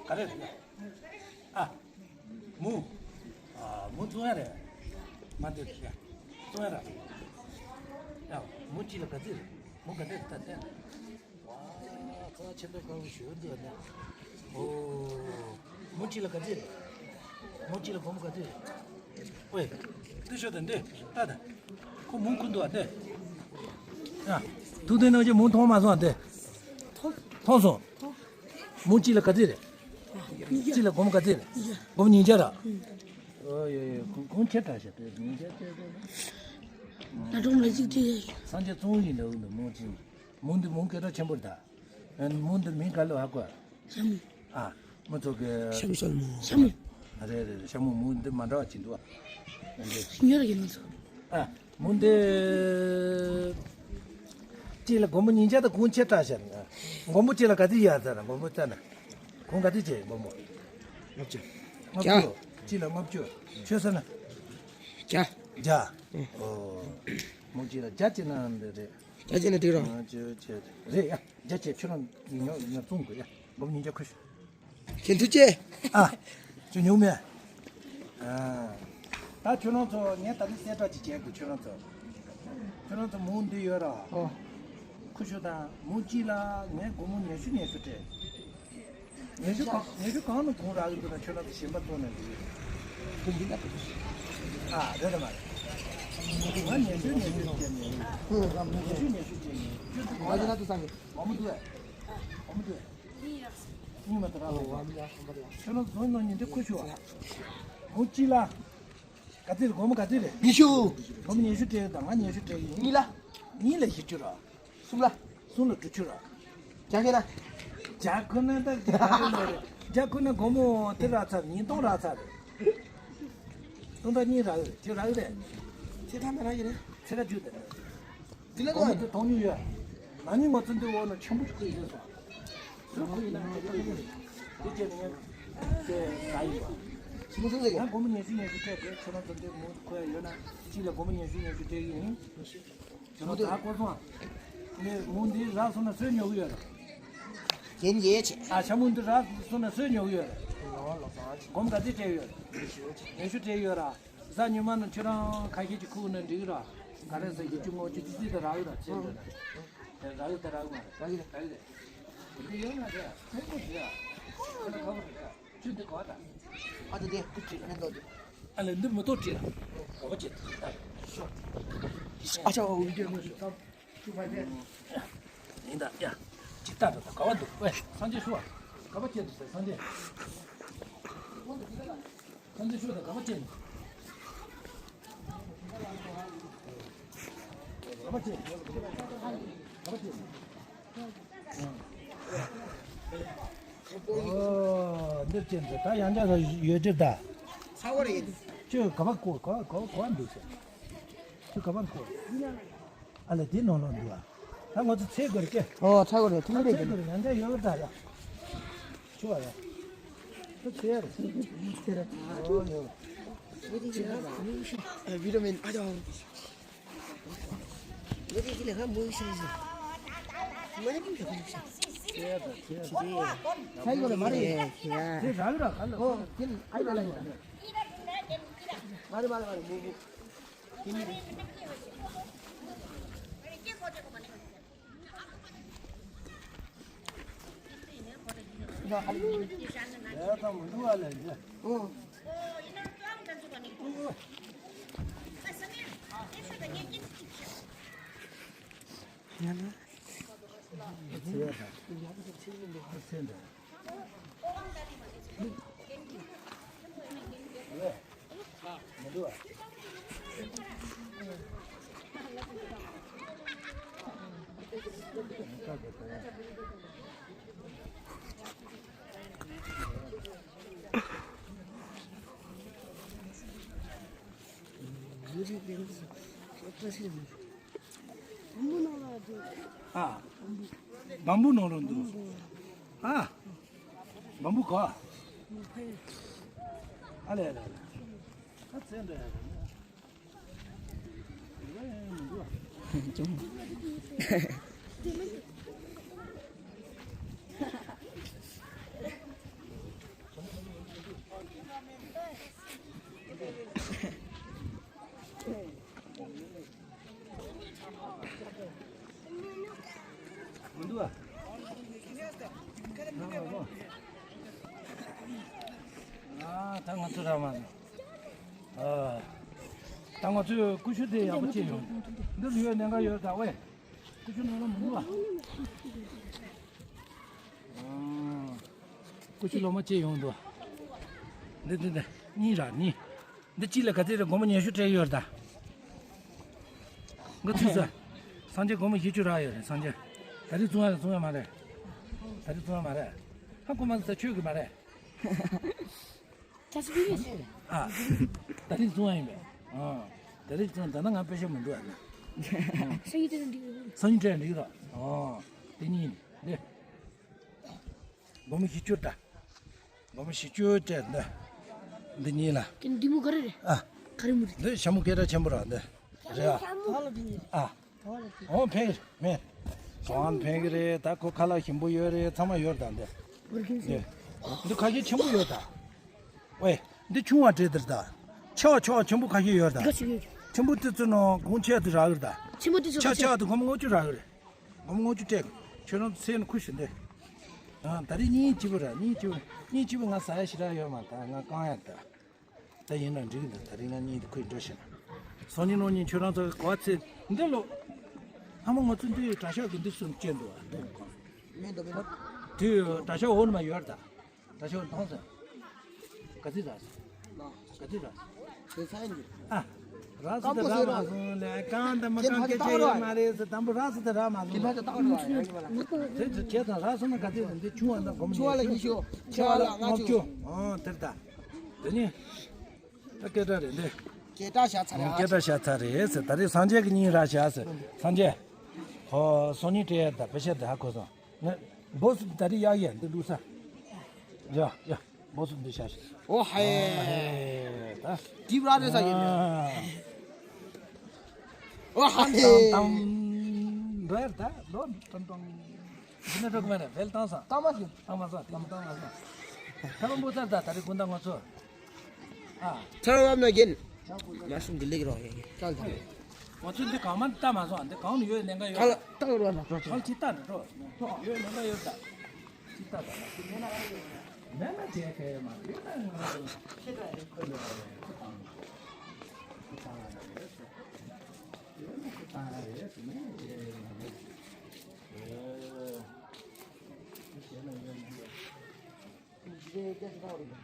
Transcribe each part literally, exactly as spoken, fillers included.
ག་རེ་རེད། ཨ། མུ། ཨ། མུ་བཙོང་ཡ་རེད། མ་འདོད་རེད། བཙོང་ཡ་ར། ཡ། མུ་གཅིག་ལ་ག་ཚོད་རེད། མུ་ག་འདྲ་རེད་ད་བལྟས་ན། ཝ། རྩ་ཆེན་པོ་དཀར་པོ་ཞེ་པོ་འདུག་ཨ་ནི། ཨོ། མུ་གཅིག་ལ་ག་ཚོད་རེད། མུ་གཅིག་ལ་སྒོར་མོ་ག་ཚོད་རེད། ཝེ། འདི་ཤོད་དང་འདི་ལྟ་དང་། ཁོ་མུ་ཁུར་འདུག་ཨ་འདི། ཡ། ཐུགས་འདུན་གནང་རྗེས་མུ་མཐོང་མ་སོང་ཨ་འདི། མཐོང་སོང་། མུ་གཅིག་ལ་ག་ཚོད་རེད། གཅིག་ལ་སྒོར་མོ་ག་ཚོད་རེད། སྒོར་མོ་ཉིས་བརྒྱ་ར། ཨོ་ཡོ་ཡོ། གོང་ཆེ་དྲགས་ཤག་དེ་ཉིས་བརྒྱ་བཙལ་དགོས་ན། ད་དུང་ལ་གཅིག་སྤྲད་ཡ་ཡོད། སངས་རྒྱས་བཙོང་ཡིན་འདྲ་འདུག་མུ་གཅིག་མུ་འདི་མུ་སྐད་གྲགས་ཆེན་པོ་རེད་ད། མུ་འདི་མིང་ག་ལབ་ཧ་གོ། ཤ་མུ། ཨ། མུ་ཚོ་གི། ཤ་མུ་ཤ་མུ། ཤ་མུ། རེད་རེད་རེད། ཤ་མུ་མུ་འདི་མ་འདྲ་བ་ཅིག་འདུག་ཨ། འདི། ཉོ་ར་གི་མི་ཚོ། ཨ། མུ་འདི། གཅིག་ལ་སྒོར་མོ་ཉིས་བརྒྱ་དང་གོང་ཆེ་དྲགས་ཤག་ཨ། མགོན་པོ་གཅིག་ལ་ག་ཚོད་ཡ་ཟེར་ན་མགོན་པོ་ཙ་ན། གོང་ག་ཚོད་བྱས་མགོན་པོ། ལྔ་བཅུ། ལྔ་བཅུ། གཅིག་ལ་ལྔ་བཅུ། ཁྱོད་ཟེར་ན། བརྒྱ། བརྒྱ། ཨོ། མུ་གཅིག་ལ་བརྒྱ་བྱས་ན་འདི་རེད། རྒྱ་ཆེ་ན་འགྲིག་རོགས། ང་ཚོའི་ཆེད་རེད་ཡ། རྒྱ་ཆེ་ཁྱོད་རང་ཉོ་ཉོ་བཙོང་དགོས་ཡ། སྒོར་མོ་ཉིས་བརྒྱ་ཁུར་ཤོག་ཁྱེད་ཐུགས་རྗེ། ཨ། ཁྱོད་ཉོ་མེད། ཨ། ད་ཁྱོད་རང་ཚོ་ངས་ད་ནི་གསལ་བསྒྲགས་ཅིག་བྱེད་དགོས་ཁྱོད་རང་ཚོ། ཁྱོད་རང་ཚོ་མུ་འདི་ཡོད་ར། ཨོ། ཁུར་ཤོག་དང་མུ་གཅིག་ལ་ངས་སྒོར་མོ་ཉི་ཤུ་ཉི་ཤུ་སྤྲད། ཉི་ཤུ་གང་ཉི་ཤུ་གང་ནས་གོང་རག་གི་འདུག་ན་ཁྱོད་རང་ཚོ་གཞན་པ་བཙོང་ནས་འདུག་ཨ་རེད་དམ་མ་རེད། ང་ཉི་ཤུ་ཉི་ཤུ་བྱས་ནས་ཉི་ཤུ་ཉི་ཤུ་བྱས་ནས་ཁྱོད་ཚོ་གོང་ལ་ད་དུ་བསམ་གི་འོ་མ་འདུག་ཨེ། འོ་མ་འདུག་ཨེ། གཉིས་མ་གཏོགས་རག་ལ་ཁྱོད་རང་ཚོ་བཙོང་ནང་ཉིན་དེ་ཁུར་ཤོག་ཨ། མུ་གཅིག་ལ་ག་ཚོད་རེད། སྒོར་མོ་ག་ཚོད་རེད། ཉི་ཤུ། སྒོར་མོ་ཉི་ཤུ་སྤྲད་དང་ང་ཉི་ཤུ་སྤྲད་ཡིན། གཉིས་ལ། གཉིས་ལ་བཞི་བཅུ་ར། གསུམ་ལ། གསུམ་ལ་དྲུག་ཅུ་ར། བརྒྱ་ཁེ་ན། བརྒྱ་ཁོ་ན་ད་ག་རེ་ལོ་རེད། བརྒྱ་ཁོ་ན་སྒོར་མོ་དེ་རག་ཚར་ཉིས་སྟོང་རག་ཚར་རེད། སྟོང་ཕྲག་གཉིས་རག་ཡོད་རེད། ཁྱོད་རག་ཡོད་རེད། ཚེ་ཐར་མ་རག་གི་རེད། ཚེ་ཐར་རྒྱུ་དེ་རེད། འདི་ལ་སྒོར་མོ་དེ་གཏོང་མྱོང་ཡོད། ན་ནིང་ང་ཚོ་འདི་འོག་ན་ཆེན་པོ་ཞིག་ཁུར་ཡོད་སོང་། ཚུར་ཁུར་ཡིན་ན་ཁྱོད་ཁུར་ཡོད་རེད། དེ་བྱས་ནས་ངས་དེ་ཟ་ཡིན་པ། ང་སྒོར་མོ་ཉི་ཤུ་ཉི་ཤུ་སྤྲད་དེ་ཁྱོད་རང་ཚོ་འདི་མུ་ཁུར་ཡ་ཡོད་ན་གཅིག་ལ་སྒོར་མོ་ཉི་ཤུ་ཉི་ཤུ་སྤྲད་ཀྱི་ཡིན། ཁྱོད་རང་ཚོ་ཧ་གོ་སོང་ཨ། ངས་མུ་འདི་རག་སོང་ན་སུས་ཉོ་གི་ཡོད་རེད། རྒྱན་རྒྱལ་ཆེ། ཨ་ཤ་མུ་འདི་རག་སོང་ན་སུས་ཉོ་གི་ཡོད་རེད། སྒོར་མོ་ག་ཚོད་སྤྲད་ཡོད་རེད། ཉི་ཤུ་སྤྲད་ཡོད་ར། ཟ་ཉི་མ་ན་ཁྱོད་རང་ཁ་ཤས་ཀྱི་ཁུག་ན་འགྲིག་ར། ག་རེ་ཟ་ཡི་ཅུ་ངོ་ཅུ་ཙི་ཙི་ད་རག་ཡོད་ར་ཚེ་འདོད་ན། དེ་རག་ཡོད་ད་རག་མ་རེད། རག་ཡོད་རེད། དེ་ཡོད་ན་རེད། ཕན་པོ་རེད། ཁྱོད་ལ་ཁ་བོ་རེད། ཁྱོད་འདི་ག་བ་ད། ཨ་ད་དེ་ཁུ་ཅིག་མེ་ཏོག་དེ། ཨ་ལེ་འདི་མེ་ཏོག་ཅིག་ལ། ག་བ་ཅིག་ད། ཤོག་ཨ་ཅག་འོ་འདི་མེ་ཏོག་ཅིག་ད། ཡིན་ད་ཡ། ཅིག་ལྟ་ད་ད་ག་བ་འདུག་ཝེ་སངས་རྒྱས་ཤོག་ག་བ་ཅིག་འདུག་ཟེར་སངས་རྒྱས། སངས་རྒྱས་ཤོག་ད་ག་བ་ཅིག་འདུག་ག་བ་ཅིག་ག་བ་ཅིག་ཨོ། འདིར་ཅན་དུ་ད་ཡང་འཇགས་ཡོད་ཅིག་ད། ཚ་བོ་རེད། ཁྱོད་ག་པར་བསྐོར། ག་ག་ག་པར་འདུག་ཟེར། ཁྱོད་ག་པར་བསྐོར། ཨ་ལས་དེ་ནང་ལོགས་འདུག་ཨ། ད་ང་ཚོ་ཚེ་དགོས་རེད་ཀྱེ། ཨོ་ཚ་བོ་རེད། ཐུག་ད་རེད་ཚེ་ཀྱེ། དགོས་རེད། ཡང་འཇགས་ཡོད་ལ་ད་ཡ། ཁྱོད་ཨ་ཡ། ཁྱོད་ཚེ་ཡ་རེད། ཚེ་རེད། ཨོ་ཡོ། བི་ཊ་མིན་ཨ་ཅག་ཨ། བམ་བུ་ནང་ལ་འདུག་ཨ། བམ་བུ་ག་ཨ་ལས་ལས་ལས། ཨ་ཙེ་འདྲ་ཡ་རེད། ཅུང་། ད་ང་ཚོ་ར་མ་ཨ། ད་ང་ཚོས་ཀུ་ཤུ་དེ་ཡག་པོ་བྱས་ཡོང་། འདི་ལ་ཡོད་ནས་འགའ་ཡོད་ད་ཝེ། ཀུ་ཤུ་ནང་ལ་མི་འདུག་ཨ། ཀུ་ཤུ་ལོ་མ་བྱས་ཡོང་འདུག་འདི་འདི་འདི་གཉིས་ར་གཉིས། འདི་གཅིག་ལ་ག་ཚད་རེད། སྒོར་མོ་ཉི་ཤུ་སྤྲད་ཡོད་རེད་ད། འགོ་ཚུགས་ས། སངས་རྒྱས་སྒོར་མོ་བཞི་བཅུ་རག་ཡོད་རེད་སངས་རྒྱས། ད་རེས་བཙོང་ཡ་རེད་བཙོང་ཡ་མ་རེད། ད་རེས་བཙོང་ཡ་མ་རེད། ཧ་གོ་མ་སོང་ས་ཆོས་གི་མ་རེད། ཨ། ད་རེས་བཙོང་ཡ་ཡིན་པས། ཨ། ད་རེས་བཙོང་ད་ན་ང་པེ་ཤ་མི་འདུག་ཨ་ན། སང་ཉིན་སྤྲད་འགྲིག་རེད། སང་ཉིན་སྤྲད་འགྲིག་ར། ཨ། དེ་གཉིས་ནི། སྒོར་མོ་བཞི་བཅུ་ད། སྒོར་མོ་བཞི་བཅུ་སྤྲད་འདི། འདི་གཉིས་ལ། ཀྱི་འདི་མོ་ག་རེ་རེད། ཨ། ག་རེ་མོ་རེད། འདི་ཞྭ་མོ་སྐད་གྲགས་ཆེན་པོ་ར་འདི། རེད་ཨ། ཨ། འོ་ཕེང་མེ། གང་ཕེང་གི་རེད་ད་ཁོ་ཁ་ལག་ཞིམ་པོ་ཡོད་རེད་ཚང་མ་ཡོད་ད་འདི། འདི། འདི་ཁ་ཤས་ཆེན་པོ་ཡོད་ད། ཝེ། འདི་ཆུང་བ་སྤྲད་དེར་ད། ཆེ་བ་ཆེ་བ་ཆེན་པོ་ཁ་ཤས་ཡོད་ད། ཆེན་པོ་དེ་ཚོ་ནང་གོང་ཆེ་དུ་རག་གི་རེད་ད། ཆེན་པོ་དེ་ཚོ་ཆ་ཆེ་བ་དུ་སྒོར་མོ་ལྔ་བཅུ་རག་གི་རེད། སྒོར་མོ་ལྔ་བཅུ་སྤྲད། ཁྱོད་རང་ཚོ་སེམས་ནི་ཁུ་ཞིག་འདི། ཨ། ད་རེས་གཉིས་གཅིག་པུ་ར་གཉིས་གཅིག་པུ་གཉིས་གཅིག་པུ་ང་ཟ་ཡ་ཞེ་དྲག་ཡོད་མ་ད་ང་རྐང་ཡ་ད། ད་ཡིན་ན་འགྲིག་གི་འདུག་ད་རེས་ང་གཉིས་འདི་ཁུ་འགྲོ་ཤེས་ན། སང་ཉིན་གནངས་ཉིན་ཁྱོད་རང་ཚོ་གོ་ཚེ་འདི་ལོ། ཨ་མ་ང་ཚོ་འདི་གྲྭ་ཤག་གི་འདི་གསུམ་སྐྱེས་འདུག་ཨ་འདུག་གང་། མེད་འདུག་མེད་འདུག་དེ་གྲྭ་ཤག་འོག་ནས་མ་ཡོད་ད། ད་ཤོག་མཐོང་ཟེར། ག་ཚོད་རག་སོང་། ག་ཚོད་རག་སོང་། དེ་ཚ་ཡིན་གྱི། ཨ། རག་སོང་དེ་རག་མ་སོང་ལས་གང་དེ་མ་གང་སྐད་ཆ་ཡོད་མ་རེད་ཟེར་དང་པོ་རག་སོང་དེ་རག་མ་སོང་། དེ་ཚོ་བྱས་ཙང་རག་སོང་ན་ག་ཚོད་ཟེར་འདི་ཆུང་བ་ན་སྒོར་མོ་ཉི་ཤུ། ཆེ་བ་ལ་ལྔ་བཅུ། ཨང་དེར་ད། དེ་ནི། ད་སྐད་གྲགས་རེད་འདི། སྐད་གྲགས་བཞག་ཚར་རེད། སྐད་གྲགས་བཞག་ཚར་རེད་ཟེར་ད་རེས་སངས་རྒྱས་ཀྱི་སྙིང་རག་བཞག་ཟེར་སངས་རྒྱས། ཧོ་སང་ཉིན་སྤྲད་ཡ་ད་བེ་ཤ་དེ་ཧ་གོ་སོང་། ངས་སྦོ་སུ་ད་རེས་གཡག་ཡ་འདི་བླུགས་ས། ཡ་ཡ། སྦོ་སུ་འདི་བཞག་ཤིག་ཨོ་ཧེ། ད། དྲིབ་ར་རེ་ས་ཡིན། ཨོ་ཧ་ཧེ། ཏང་ཏང་། འགྲོ་ཡར་ད་ལོ་ཏང་ཏང་། འདི་ནས་འགྲོ་གི་མ་རེད་བེལ་བཏང་སོང་། བཏང་མ་སོང་། བཏང་མ་སོང་དེ་མི་བཏང་མ་སོང་། ཐ་མ་འབོ་ཚར་ད་ད་རེས་དགོང་དག་ང་ཚོ། ཨ། ཚར་བ་ན་རྒྱན། མ་སུམ་གི་ལེགས་རོགས་ཡིན། ཅང་ཐང་། ང་ཚོ་འདི་གང་མ་ལྟ་མ་སོང་འདི་གང་ལ་ཡོད་ལེན་ག་ཡོད། ཁ་ལ་ཏག་རོ་ན་འགྲོ་ཆོག་ཁ་ལ་ཅི་ལྟ་འགྲོ་འགྲོ། ཡོད་ལེན་ག་ཡོད་ད། ཅི་ལྟ་ད་ལ་ཅི་མེད་ན་མེད་ན་བྱས་ཁ་ཡོད་མ་རེད་ཡོད་ད་ང་ཚོ། ཁྱེད་ད་ཁོ་ལ་ཁོ་ཏང་ཁོ་ཏང་ལ་རེད་ཟེར། ཡོད་ན་ཁོ་ཏང་ལ་རེད་ཟེར་ནས་ཡོད་ལ་རེད། ཁོ་ཞེ་ལ་ཡོད་ན་ཡོད།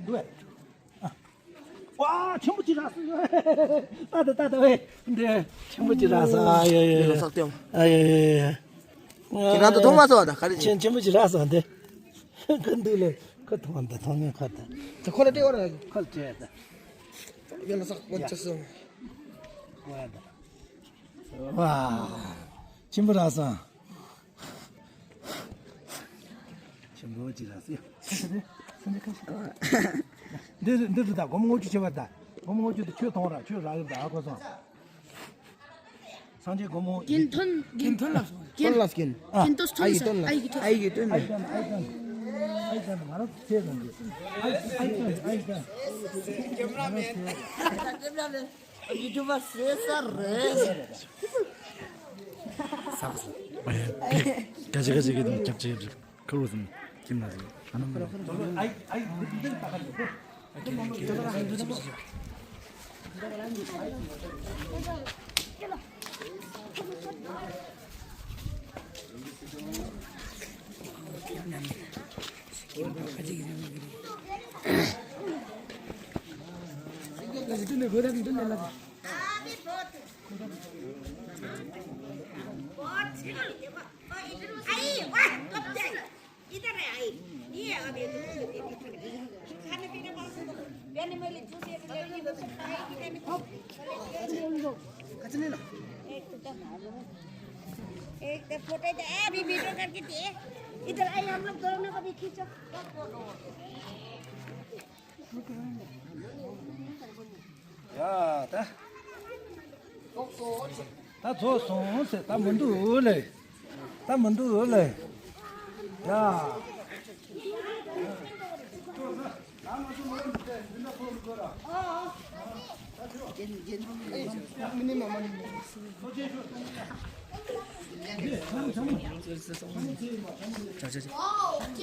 འདུག་ཨ། ཨ་ཆེན་པོ་ཅིག་རག་སོང་། ལྟ་ད་ལྟ་ད་ཝེ། འདི་ཆེན་པོ་ཅིག་རག་སོང་། ཨ་ཡ་ཡ་ཡ། ཨ་ཡ་ཡ་ཡ། ཁྱེད་རང་ཚོ་མཐོང་མ་སོང་བ་ད་ག་རེ་ཆེན་ཆེན་པོ་ཅིག་རག་སོང་འདི། ཁོ་འདུག་ལེ། ཁོ་མཐོང་ད་མཐོང་ངེས་ཁོ་ད། ད་ཁོ་ལ་སྤྲད་བར། ཁོ་ལ་སྤྲད་ད། ཡོད་ན་ས་ཁོ་ཆ་སོང་། ཁོ་ད། ཝ། ཆེན་པོ་རག་སོང་། ཆེན་པོ་ཅིག་རག་སོང་། འདི་འདི་རུ་ད་སྒོར་མོ་ལྔ་བཅུ་བྱེད་པ་ད། སྒོར་མོ་ལྔ་བཅུ་དེ་ཁྱོད་མཐོང་ར་ཁྱོད་རག་གི་ད་ཧ་གོ་སོང་། སངས་རྒྱས་སྒོར་མོ། རྒན་ཐོན་རྒན་ཐོན་ལ་སོང་། རྒན་ལ་སྐྱིན། ཨ། རྒན་ཏོ་ཐོན་ཨ་ཡི་ས་ཐོན་ཨ་ཡི་གི་ཐོན། ཨ་ཡི་ཐོན། ཨ་ཡི་ཐོན། ཨ་ཡི་ཐོན། ཨ་ཡི་ཐོན་ང་རང་ཚེ་རང་གི། ཨ་ཡི་ཨ་ཡི་ཐོན་ཨ་ཡི་ཐོན། ང་རང་ཚེ། ཡུ་ཊུབ་པ་ཟེར་ས་རེད། ས་ས། ཨ་ཡ། ཀ་ཅི་ཀ་ཅི་གི་དུམ་ཁྱབ་ཅི་ཡོད། ཁ་རུ་སུམ་ཁྱིམ་ན་ཟིན། ཨ་ན་མ་ར། इधर है, आई। ये है, अभी खाने पीने का। मैंने, मैं ले जूस ये ले ली, बस खाए पीने में। एक तो, एक तो फोटो दे, अभी वीडियो करके दे। इधर आई, हम लोग दोनों को भी खींचो। ཡ་ད། ད་ཚོ་སོང་ཟེར་ད་མི་འདུག་ལེ། ད་མི་འདུག་ལེ། ཡ། ཨ།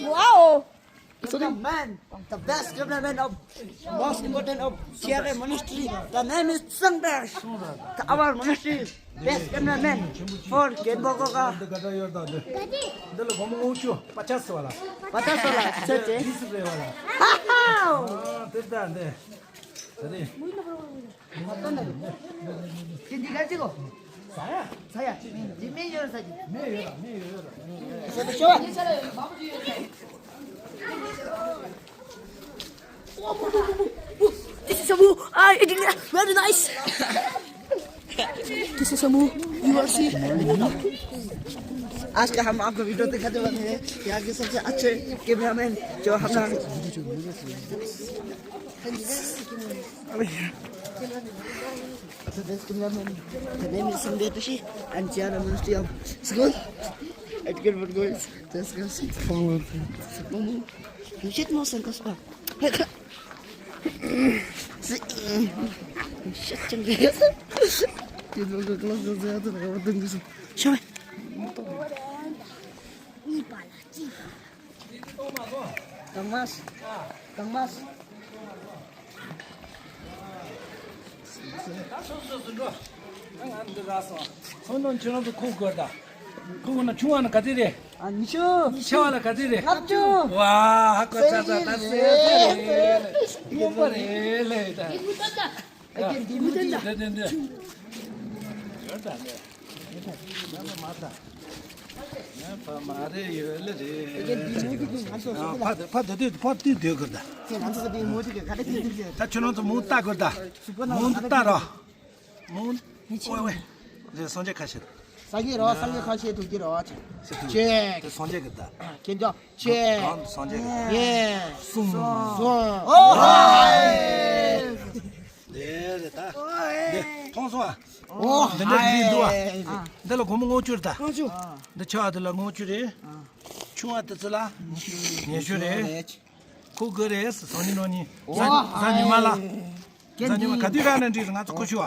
Wow! The man, the best cameraman of most important of T R A monastery. The name is Sangdash. The, our monastery is best cameraman for Kenpo Goga. འདི་ལ་སྒོར་མོ་ལྔ་བཅུ་པ་ཆ་ཟེར་བ་ལ། པ་ཆ་ཟེར་བ་ལ། ཚོད་དེ། ཨ་ཧ། ཨ་དེ་ལྟ་འདི། ད་རེད། དེ་འདི་ག་ཅི་གོ། ས་ཡ། ས་ཡ། འདི་མེ་ཡོད་ས་ཅི། མེ་ཡོད་ལ་མེ་ཡོད་ལ། ས་དེ་ཤོ། This is a move. Ah, it is very nice. This is a move. You are see. आज का हम आपको वीडियो दिखाने वाले हैं यहाँ के सबसे अच्छे कैमरामैन जो हमारा Today's cameraman, the name is Sanjay Tashi, and Tiara Ministry of School. At Gilbert Boys, let's go see. Shit, no, Sankosh. Shit, Sankosh. Gilbert Boys, let's go see. Shall we? Thomas. Thomas. ད་སོ་སོ་སོ་འགྲོ། ང་འདི་ར་སོང་། ཁོ་ནང་ཁྱོད་རང་ཚོ་ཁུག་དགོས་ད། ཁུག་ན་ཆུང་བ་ན་ག་ཚོད་རེད། ཨ་ཉི་ཤུ། ཆེ་བ་ལ་ག་ཚོད་རེད། ལྔ་བཅུ། ཝ་ཧ་གོ་ཚ་ཚ་ད་སེ་སེ་རེད། སྔོན་པོ་རེད་ལེ་ད། ཨ་ཀྱེ་འདི་མོ་འདི། འདི་འདི་འདི། ཡོད་ད་འདི། ཕ་མ་རེ་ཡོད་ལེ་རེད། ཕ་ཕ་དེ་དུས་ཕ་དུས་སྡོད་དགོས་ད། ད་ཁྱོད་རང་ཚོ་མུ་ལྟ་དགོས་ད། མུ་ལྟ་རོ། མུ། ཨོ་ཝེ། རེད་སངས་རྒྱས་ཁ་ཤས། སངས་རྒྱས་རོ་སངས་རྒྱས་ཁ་ཤས་ཐུགས་རྗེ་རོ། ཅེ། དེ་སངས་རྒྱས་ཀྱི་ད། ཁྱེད་ཅག་ཅེ། གང་སངས་རྒྱས་ཀྱི། ཡེ། གསུང་། གསུང་། ཨོ་ཧའི། དེ་རེད་ད། དེ་མཐོང་སོང་ཨ། ཨོ་འདི་འདྲ་འདི་འདུག་ཨ། འདི་ལ་སྒོར་མོ་ལྔ་བཅུ་རེད་ད། ལྔ་བཅུ། འདི་ཆེ་བ་དེ་ལ་ལྔ་བཅུ་རེད། ཆུང་བ་དེ་ཚོ་ལ་ཉི་ཤུ་རེད། ཁུག་དགོས་རེད་ཟེར་སང་ཉིན་གནངས་ཉིན། གཟའ་ཉི་མ་ལ། གཟའ་ཉི་མ་ག་དུས་རག་ན་འགྲིག་རེད་ང་ཚོ་ཁུ་ཤུ་བ།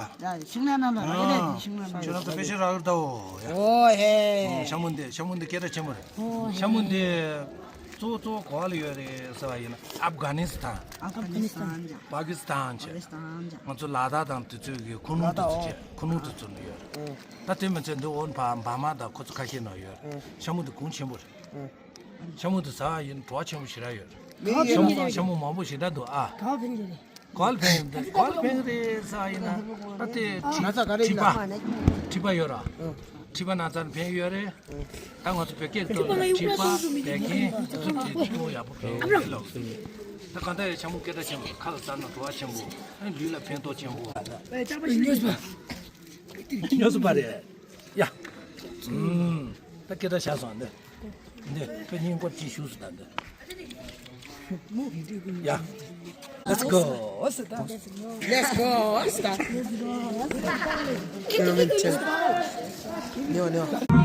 ཤིང་ནགས་ནང་ལ་རག་ལས་ཤིང་ནགས་ནང་ཁྱོད་རང་ཚོ་དཔེ་ཆ་རག་ཡོད་ད་འོ་ཡ། ཨོ་ཧེ། ཤ་མུ་འདི་ཤ་མུ་འདི་སྐད་གྲགས་ཆེན་པོ་རེད། ཤ་མུ་འདི། གཙོ་བོ་གཙོ་བོ་ག་བ་ལ་ཡོད་རེད་ཟེར་བ་ཡིན་ན་ཨབ་གྷ་ནི་སི་ཐན། ཨབ་གྷ་ནི་སི་ཐན། པ་ཀི་སི་ཐན་བྱས། ང་ཚོ་ལ་དྭགས་དང་དེ་ཚོའི་གི་ཁུ་ནུ་དེ་ཚོ་བྱས་ཁུ་ནུ་དེ་ཚོ་ནས་ཡོད་རེད། ད་དེ་མི་ཚད་འདི་འོ་ན་བ་འབར་མ་དང་ཁོ་ཚོ་ཁ་ཤས་ནང་ཡོད་རེད། ཤ་མུ་འདི་གོང་ཆེན་པོ་རེད། ཤ་མུ་དེ་ཟ་བ་ཡིན་བྲོ་བ་ཆེན་པོ་ཞེ་དྲག་ཡོད་རེད། ཤ་མུ་ཤ་མུ་མང་པོ་ཞེ་དྲག་འདུག་ཨ། ག་བ་ཕན་གྱི་རེད། ག་བ་ལ་ཕན་ཡོད་འདི་ག་བ་ལ་ཕན་གྱི་རེད་ཟ་བ་ཡིན་ན་ད་དེ་མཁྲིས་མཁྲིས་པ་མཁྲིས་པ་ཡོད་ར། མཁྲིས་པ་ན་ཚ་ལ་ཕན་ཡོད་རེད། ད་ང་ཚོ་བོད་སྐད་ཐོག་ནས་མཁྲིས་པ་བད་ཀན་དེ་ཚོ་དེ་ཅི་ཡོང་ཡག་པོ་ཕན་ཡོད་ལགས་སོ། ད་གང་ལྟར་ཡང་ཤ་མུ་སྐད་གྲགས་ཆེན་པོ་ཁ་ལ་ཟ་ན་བྲོ་བ་ཆེན་པོ་ལུས་ལ་ཕན་ཐོགས་ཆེན་པོ། ཉོས་པ་ཉོས་པ་རེད་ཡ། ད་སྐད་གྲགས་ཆགས་སོང་འདི། འདི་ཁྱོད་སྙིང་པོ་ཅིག་ཞུ་སུ་དང་འདི། ཡ། Let's go. Let's go. ཉོ་ཉོ།